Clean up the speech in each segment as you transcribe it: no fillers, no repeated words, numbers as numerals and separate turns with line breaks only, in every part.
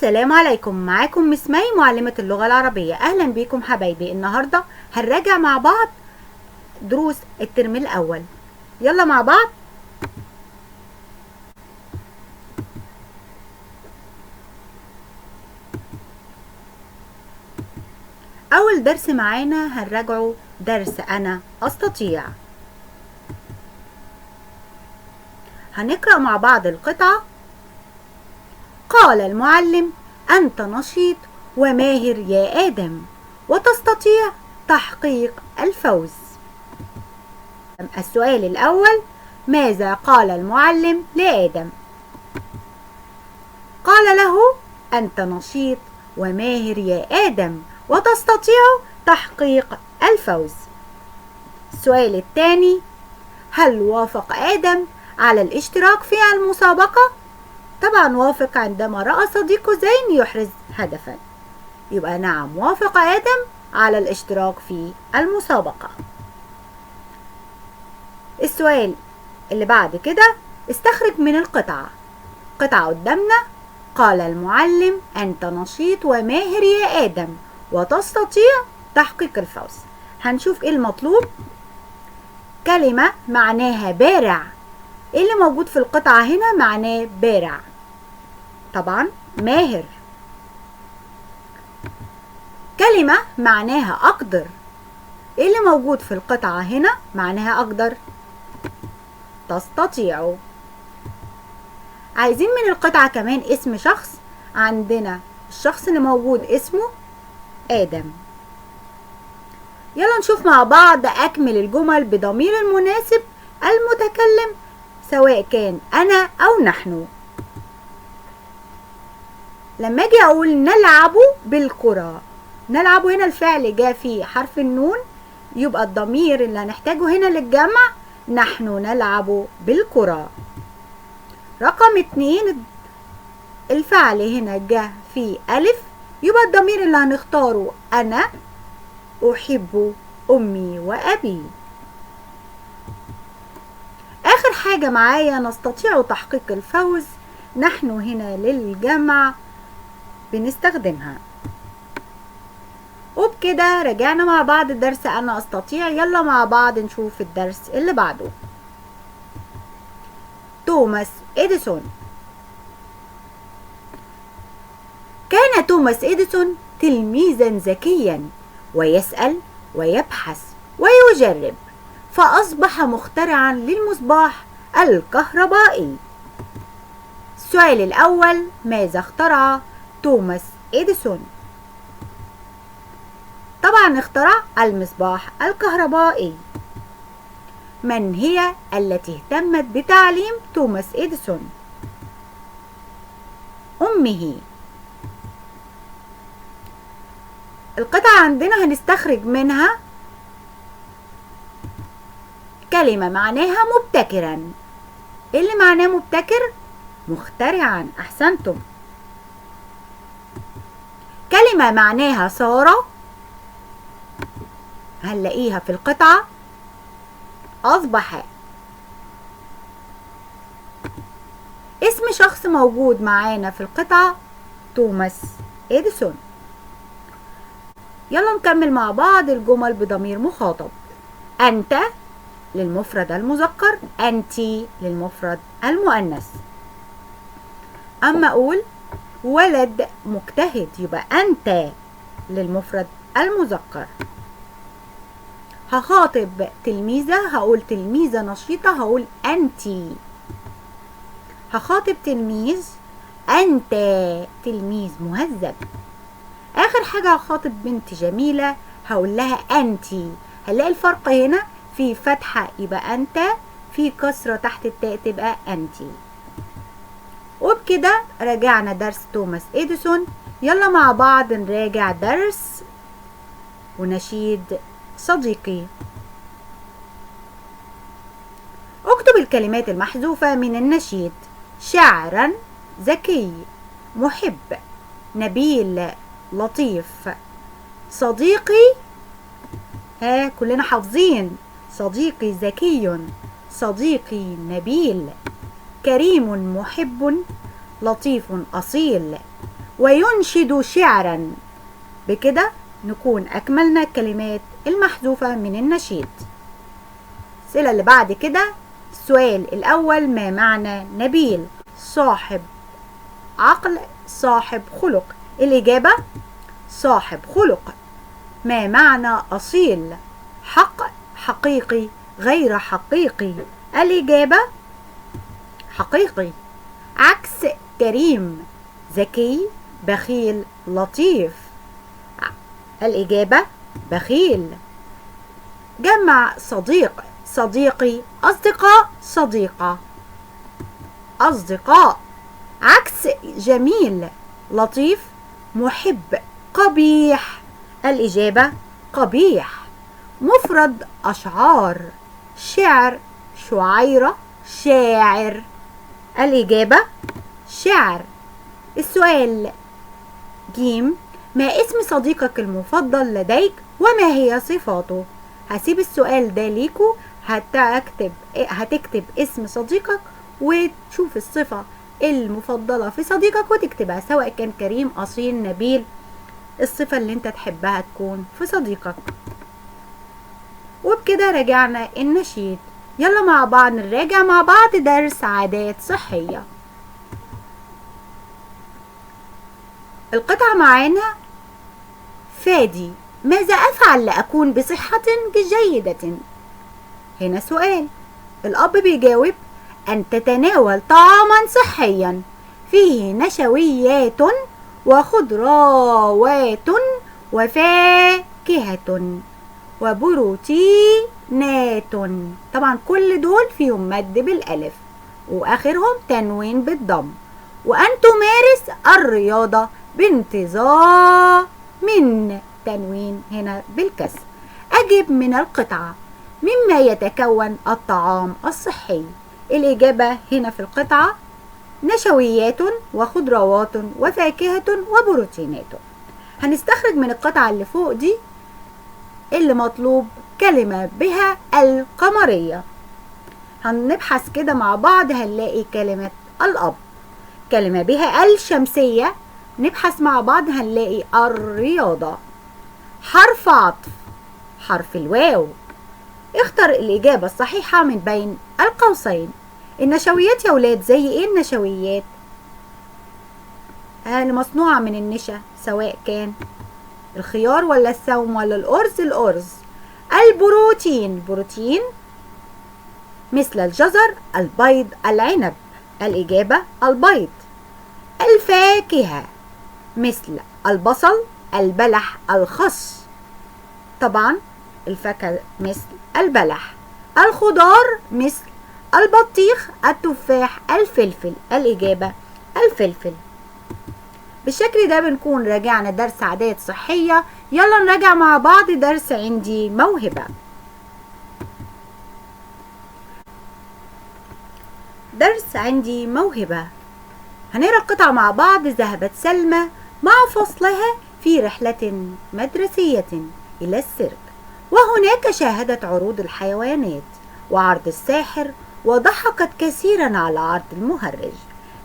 السلام عليكم. معاكم مس مي معلمة اللغة العربية. أهلا بيكم حبايبي. النهاردة هنراجع مع بعض دروس الترم الأول. يلا مع بعض. أول درس معانا هنراجعه درس أنا أستطيع. هنقرأ مع بعض القطعة. قال المعلم: أنت نشيط وماهر يا آدم وتستطيع تحقيق الفوز. السؤال الأول: ماذا قال المعلم لآدم؟ قال له: أنت نشيط وماهر يا آدم وتستطيع تحقيق الفوز. السؤال الثاني: هل وافق آدم على الاشتراك في المسابقة؟ طبعا وافق عندما رأى صديقه زين يحرز هدفا، يبقى نعم وافق آدم على الاشتراك في المسابقة. السؤال اللي بعد كده: استخرج من القطعة. قطعة قدامنا. قال المعلم: أنت نشيط وماهر يا آدم وتستطيع تحقيق الفوز. هنشوف ايه المطلوب. كلمة معناها بارع. ايه اللي موجود في القطعة هنا معناه بارع؟ طبعا ماهر. كلمة معناها أقدر. ايه اللي موجود في القطعة هنا معناها أقدر؟ تستطيع. عايزين من القطعة كمان اسم شخص. عندنا الشخص اللي موجود اسمه آدم. يلا نشوف مع بعض أكمل الجمل بضمير المناسب المتكلم سواء كان أنا أو نحن. لما أجي أقول نلعب بالكرة، نلعب هنا الفعل جاء فيه حرف النون، يبقى الضمير اللي هنحتاجه هنا للجمع نحن نلعب بالكرة. رقم 2 الفعل هنا جاء فيه ألف، يبقى الضمير اللي هنختاره أنا أحب أمي وأبي. آخر حاجة معايا نستطيع تحقيق الفوز، نحن هنا للجمع بنستخدمها. وبكده رجعنا مع بعض الدرس أنا أستطيع. يلا مع بعض نشوف الدرس اللي بعده. توماس إديسون. كان توماس إديسون تلميذا ذكيا ويسأل ويبحث ويجرب، فأصبح مخترعا للمصباح الكهربائي. السؤال الأول: ماذا اخترع توماس إديسون؟ طبعا اخترع المصباح الكهربائي. من هي التي اهتمت بتعليم توماس إديسون؟ أمه. القطعة عندنا هنستخرج منها كلمة معناها مبتكرا. ايه اللي معناه مبتكر؟ مخترعا. احسنتم. كلمة معناها صار، هنلاقيها في القطعة أصبح. اسم شخص موجود معانا في القطعة توماس إديسون. يلا نكمل مع بعض الجمل بضمير مخاطب. أنت للمفرد المذكر، أنتي للمفرد المؤنث. أما أقول ولد مجتهد يبقى أنت للمفرد المذكر. هخاطب تلميذة هقول تلميذة نشيطة، هقول أنتي. هخاطب تلميذ، أنت تلميذ مهذب. آخر حاجة هخاطب بنت جميلة هقول لها أنتي. هنلاقي الفرق هنا في فتحة يبقى أنت، في كسرة تحت التاء تبقى أنتي. وبكده راجعنا درس توماس إديسون. يلا مع بعض نراجع درس ونشيد صديقي. اكتب الكلمات المحذوفة من النشيد: شعرا، ذكي، محب، نبيل، لطيف، صديقي. ها كلنا حافظين: صديقي ذكي، صديقي نبيل، كريم محب، لطيف أصيل، وينشد شعرا. بكده نكون أكملنا الكلمات المحذوفة من النشيد. الأسئلة اللي بعد كده، السؤال الأول: ما معنى نبيل؟ صاحب عقل، صاحب خلق. الإجابة صاحب خلق. ما معنى أصيل؟ حق، حقيقي، غير حقيقي. الإجابة حقيقي. عكس كريم: ذكي، بخيل، لطيف. الإجابة بخيل. جمع صديق: صديقي، أصدقاء، صديقة، أصدقاء. عكس جميل: لطيف، محب، قبيح. الإجابة قبيح. مفرد أشعار: شعر، شعيرة، شاعر. الإجابة شعر. السؤال جيم: ما اسم صديقك المفضل لديك وما هي صفاته؟ هسيب السؤال ده ليكو، هتكتب اسم صديقك وتشوف الصفة المفضلة في صديقك وتكتبها، سواء كان كريم، أصيل، نبيل، الصفة اللي انت تحبها تكون في صديقك. وبكده راجعنا النشيد. يلا مع بعض نراجع مع بعض درس عادات صحية. القطعة معانا: فادي، ماذا أفعل لأكون بصحة جيدة؟ هنا سؤال، الأب بيجاوب: أن تتناول طعاما صحيا فيه نشويات وخضروات وفاكهة وبروتينات. طبعا كل دول فيهم مد بالألف وآخرهم تنوين بالضم. وأن تمارس الرياضة بانتظام، تنوين هنا بالكسر. أجب من القطعة: مما يتكون الطعام الصحي؟ الإجابة هنا في القطعة: نشويات وخضروات وفاكهة وبروتينات. هنستخرج من القطعة اللي فوق دي اللي مطلوب كلمة بها القمرية. هنبحث كده مع بعض، هنلاقي كلمة الأب. كلمة بها الشمسية، نبحث مع بعض هنلاقي الرياضة. حرف عطف، حرف الواو. اختر الإجابة الصحيحة من بين القوسين. النشويات يا ولاد زي ايه النشويات؟ المصنوعة من النشا، سواء كان الخيار ولا الثوم ولا الأرز. الأرز. البروتين، بروتين مثل الجزر، البيض، العنب. الإجابة البيض. الفاكهة مثل البصل، البلح، الخس. طبعا الفاكهة مثل البلح. الخضار مثل البطيخ، التفاح، الفلفل. الإجابة الفلفل. بالشكل ده بنكون راجعنا درس عادات صحية. يلا نراجع مع بعض درس عندي موهبة. درس عندي موهبة. هنقرا القطعة مع بعض. ذهبت سلمى مع فصلها في رحلة مدرسية إلى السيرك، وهناك شاهدت عروض الحيوانات وعرض الساحر، وضحكت كثيرا على عرض المهرج.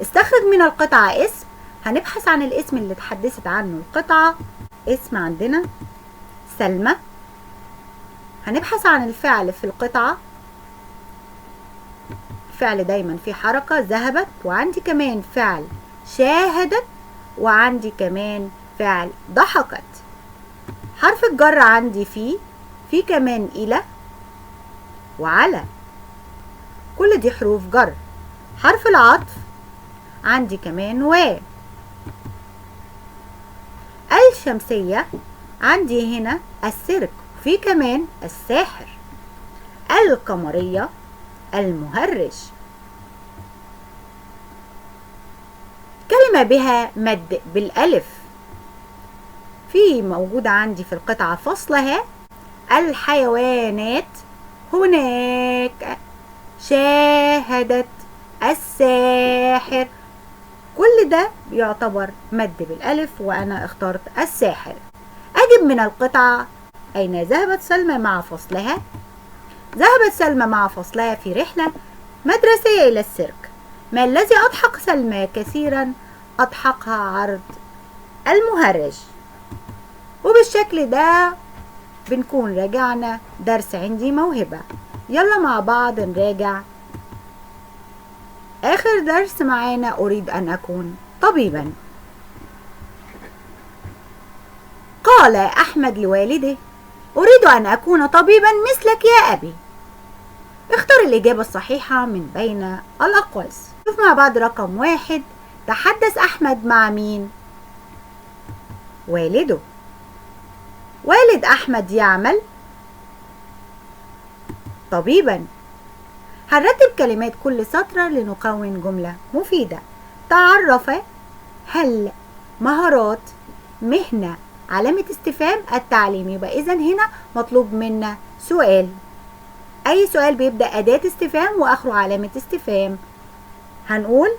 استخرج من القطعة اسم. هنبحث عن الاسم اللي اتحدثت عنه القطعة. اسم عندنا سلمى. هنبحث عن الفعل في القطعة. الفعل دايما في حركة، ذهبت، وعندي كمان فعل شاهدت، وعندي كمان فعل ضحكت. حرف الجر عندي فيه، في كمان إلى وعلى، كل دي حروف جر. حرف العطف عندي كمان و. الشمسية عندي هنا السيرك، في كمان الساحر. القمرية المهرج. كلمة بها مد بالألف، في موجودة عندي في القطعة فصلها. الحيوانات هناك، شاهدت، الساحر، كل ده يعتبر مد بالألف وأنا اخترت الساحر. أجب من القطعة: أين ذهبت سلمى مع فصلها؟ ذهبت سلمى مع فصلها في رحلة مدرسية إلى السيرك. ما الذي أضحك سلمى كثيرا؟ أضحكها عرض المهرج. وبالشكل ده بنكون راجعنا درس عندي موهبة. يلا مع بعض نراجع آخر درس معانا، أريد أن أكون طبيبا. قال أحمد لوالده: أريد أن أكون طبيبا مثلك يا أبي. اختر الإجابة الصحيحة من بين الأقواس. شوف مع بعض رقم 1، تحدث أحمد مع مين؟ والده. والد أحمد يعمل طبيبا. هنرتب كلمات كل سطر لنكون جملة مفيدة. تعرف، هل، مهارات، مهنة، علامة استفهام، التعليم. يبقى إذن هنا مطلوب منا سؤال، أي سؤال بيبدأ أداة استفهام وآخره علامة استفهام. هنقول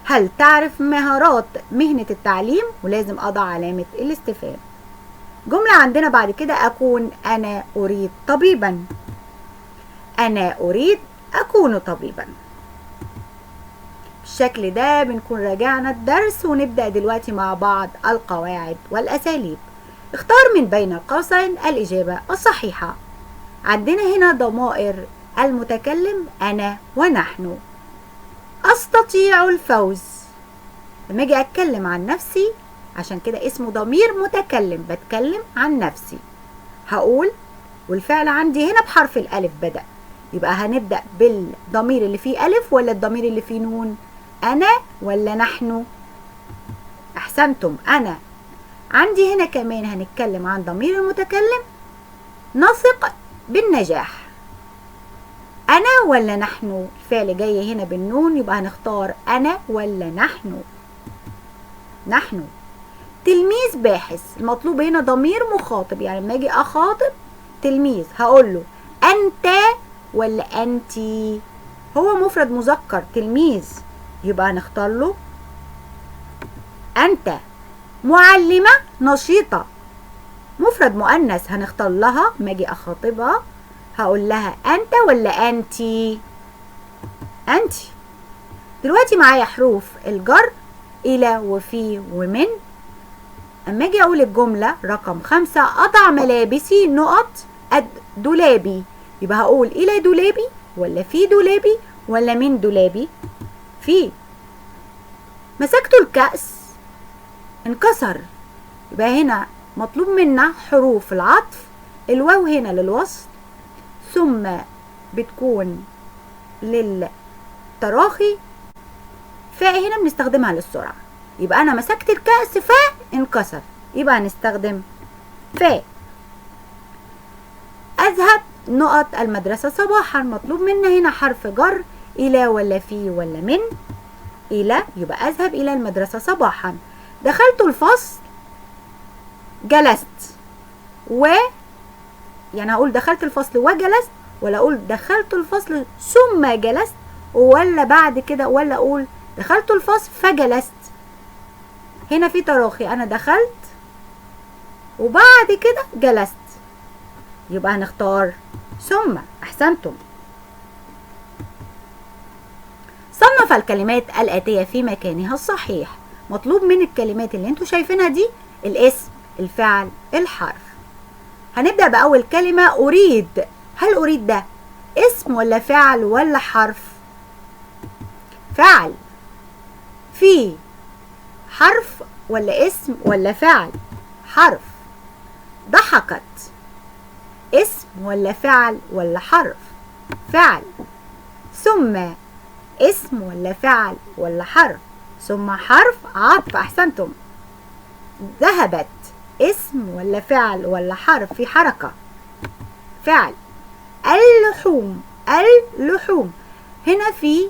هل تعرف مهارات مهنة التعليم، ولازم أضع علامة الاستفهام. جملة عندنا بعد كده أكون، أنا أريد طبيبا، أنا أريد أكون طبيبا. بالشكل ده بنكون راجعنا الدرس، ونبدأ دلوقتي مع بعض القواعد والأساليب. اختار من بين القوسين الإجابة الصحيحة. عندنا هنا ضمائر المتكلم أنا ونحن. أستطيع الفوز، لما أجي أتكلم عن نفسي عشان كده اسمه ضمير متكلم، بتكلم عن نفسي. هقول والفعل عندي هنا بحرف الألف بدأ، يبقى هنبدأ بالضمير اللي فيه ألف ولا الضمير اللي فيه نون؟ أنا ولا نحن؟ أحسنتم، أنا. عندي هنا كمان هنتكلم عن ضمير المتكلم. نثق بالنجاح، أنا ولا نحن؟ الفعل جاي هنا بالنون، يبقى هنختار أنا ولا نحن؟ نحن. تلميذ باحث، المطلوب هنا ضمير مخاطب، يعني لما أجي أخاطب تلميذ هقول له أنت ولا أنتي؟ هو مفرد مذكر تلميذ، يبقى هنختار له أنت. معلمة نشيطة، مفرد مؤنث، هنختار لها ما أجي أخاطبها هقول لها أنت ولا أنتي؟ أنتي. دلوقتي معايا حروف الجر إلى وفي ومن. أما أجي أقول الجملة رقم 5، أضع ملابسي نقط دولابي، يبقى هقول إلى دولابي ولا في دولابي ولا من دولابي؟ في. مسكت الكأس انكسر، يبقى هنا مطلوب منا حروف العطف، الواو هنا للوصل ثم بتكون للتراخي، فاء هنا بنستخدمها للسرعة، يبقى أنا مسكت الكأس فانكسر، يبقى هنستخدم فاء. أذهب نقط المدرسة صباحا، مطلوب منا هنا حرف جر، إلى ولا في ولا من؟ إلى، يبقى أذهب إلى المدرسة صباحا. دخلت الفصل جلست، و يعني هقول دخلت الفصل وجلست، ولا أقول دخلت الفصل ثم جلست، ولا بعد كده، ولا أقول دخلت الفصل فجلست؟ هنا في تراخي، أنا دخلت وبعد كده جلست، يبقى هنختار ثم. أحسنتم. صنف الكلمات الآتية في مكانها الصحيح. مطلوب من الكلمات اللي انتوا شايفينها دي الاسم، الفعل، الحرف. هنبدأ بأول كلمة أريد. هل أريد ده اسم ولا فعل ولا حرف؟ فعل. في حرف ولا اسم ولا فعل؟ حرف. ضحكت، اسم ولا فعل ولا حرف؟ فعل. ثم اسم ولا فعل ولا حرف؟ ثم حرف عطف. أحسنتم. ذهبت، اسم ولا فعل ولا حرف؟ في حركة، فعل. اللحوم، اللحوم هنا في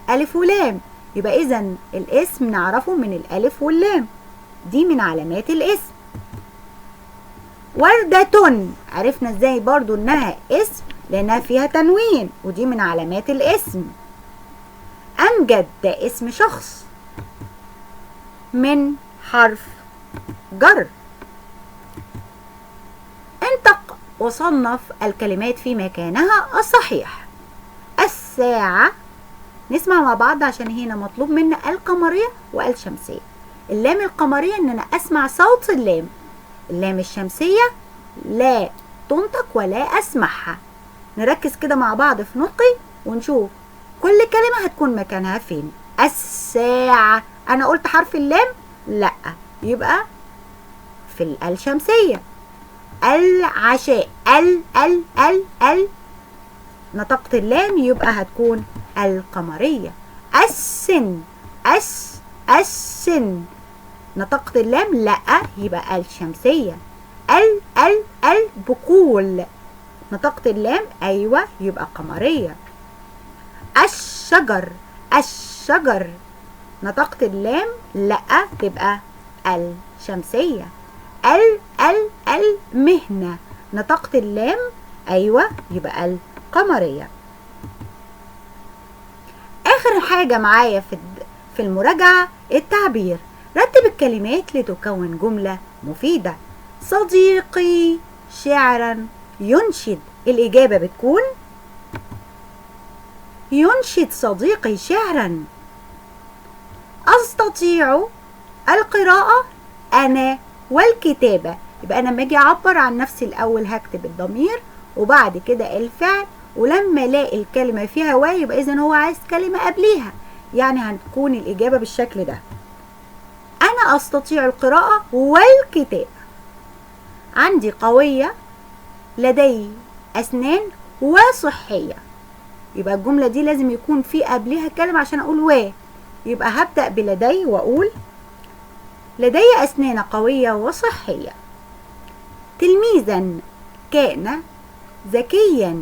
ألف ولام، يبقى إذن الاسم نعرفه من الألف واللام، دي من علامات الاسم. وردة، عرفنا ازاي برضو انها اسم لانها فيها تنوين، ودي من علامات الاسم. أمجد ده اسم شخص من حرف جر. انطق وصنف الكلمات في مكانها الصحيح. الساعة نسمع مع بعض عشان هنا مطلوب منا القمرية والشمسية. اللام القمرية ان انا اسمع صوت اللام، اللام الشمسية لا تنطق ولا اسمعها. نركز كده مع بعض في نطقي ونشوف كل كلمة هتكون مكانها فين. الساعة، انا قلت حرف اللام؟ لا، يبقى في الشمسية. العشاء، ال ال ال ال، نطقت اللام يبقى هتكون القمرية. السن، اس السن، نطقت اللام؟ لا، يبقى الشمسية. ال ال البقول، نطقت اللام؟ ايوه، يبقى قمرية. الشجر، الشجر، نطقت اللام؟ لا، تبقى الشمسية. ال ال المهنة، نطقت اللام؟ ايوه، يبقى القمرية. اخر حاجة معايا في المراجعة التعبير. رتب الكلمات لتكون جملة مفيدة. صديقي شعرا ينشد، الإجابة بتكون ينشد صديقي شعرا. أستطيع القراءة أنا والكتابة، يبقى أنا لما أجي أعبر عن نفسي الأول هكتب الضمير وبعد كده الفعل، ولما الاقي الكلمة فيها و يبقى إذن هو عايز كلمة قبليها، يعني هتكون الإجابة بالشكل ده: أنا أستطيع القراءة والكتابة. عندي قوية، لدي أسنان وصحية، يبقى الجملة دي لازم يكون في قبلها كلمة عشان أقول و، يبقى هبدأ بلدي وأقول لدي أسنان قوية وصحية. تلميذا كان ذكيا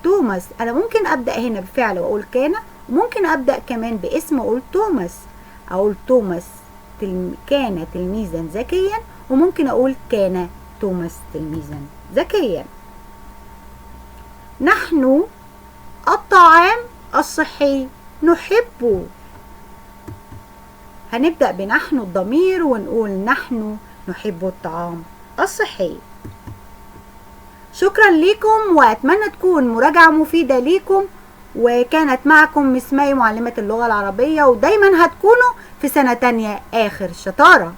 توماس، أنا ممكن أبدأ هنا بفعل وأقول كان، وممكن أبدأ كمان باسم وأقول توماس، أقول توماس كان تلميذا ذكيا، وممكن أقول كان توماس تلميذا ذكيا. نحن الطعام الصحي نحبه، هنبدأ بنحن الضمير ونقول نحن نحب الطعام الصحي. شكرا لكم، وأتمنى تكون مراجعة مفيدة لكم، وكانت معكم مس ماي معلمة اللغة العربية، ودايما هتكونوا في سنة تانية آخر شطارة.